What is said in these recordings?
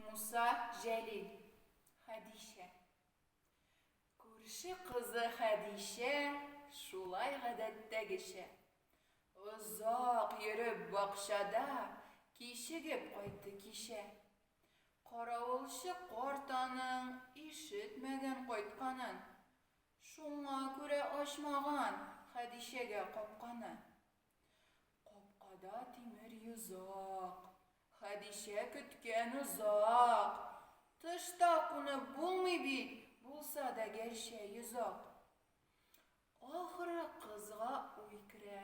Муса Җәлил. Хәдичә. Күрше кызы Хәдичә шулай гадәттәгечә, озак йөреп бакчада, кичегеп кайтты кичә. Каравылчы карт аның ишетмәгән кайтканын, шуңа күрә ачмаган Хәдичәгә капканы. Капкада тимер йозак. Хәдичә көткән озак. Тышта кунып булмый бит, булса да гәрчә йозак. Ахыры кызга уй керә.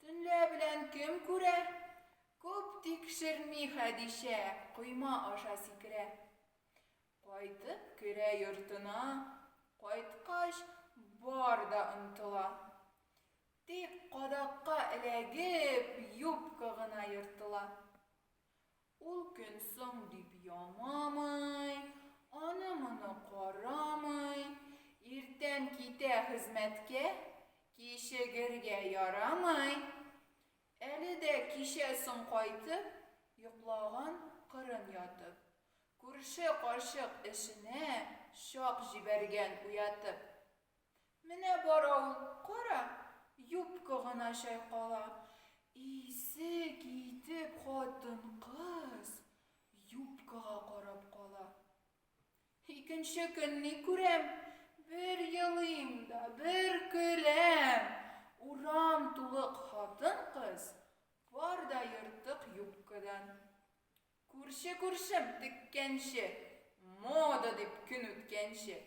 Төнлә белән кем күрә? Күп тикшерми Хәдичә, койма аша сикерә. Кайтып керә йортына, кайткач бар да онтыла. Тик кадакка эләгеп, юбка гына ертыла. Ул көн соң дип ямамый, аны-моны карамый, иртән китә хезмәткә, кичегергә ярамый. Әле дә кичә соң кайтып, йоклаган кырын ятып. Күрше карчык эшенә чак җибәргән уятып. Менә бара ул, кара, юбка гына чайкала. Исе китеп хатын-кыз юбкага карап кала. Икенче көн ни күрәм, бер елыйм да, бер көләм. Урам тулы хатын-кыз, бар да ертык юбкадан. Күрше күршем теккәнче, мода дип көн үткәнче,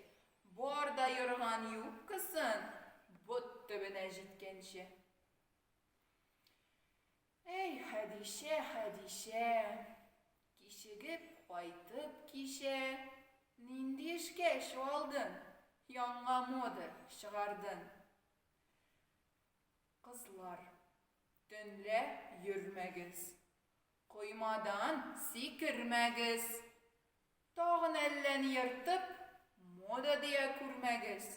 бар да юрган юбкасын бот төбенә җиткәнче. Әй, Хәдичә, Хәдичә, кичегеп кайтып кичә, нинди эшкә чуалдың, яңа мода чыгардың. Кызлар, төнлә йөрмәгез, Коймадан сикермәгез! Тагын әллә ни ертып, мода дия күрмәгез!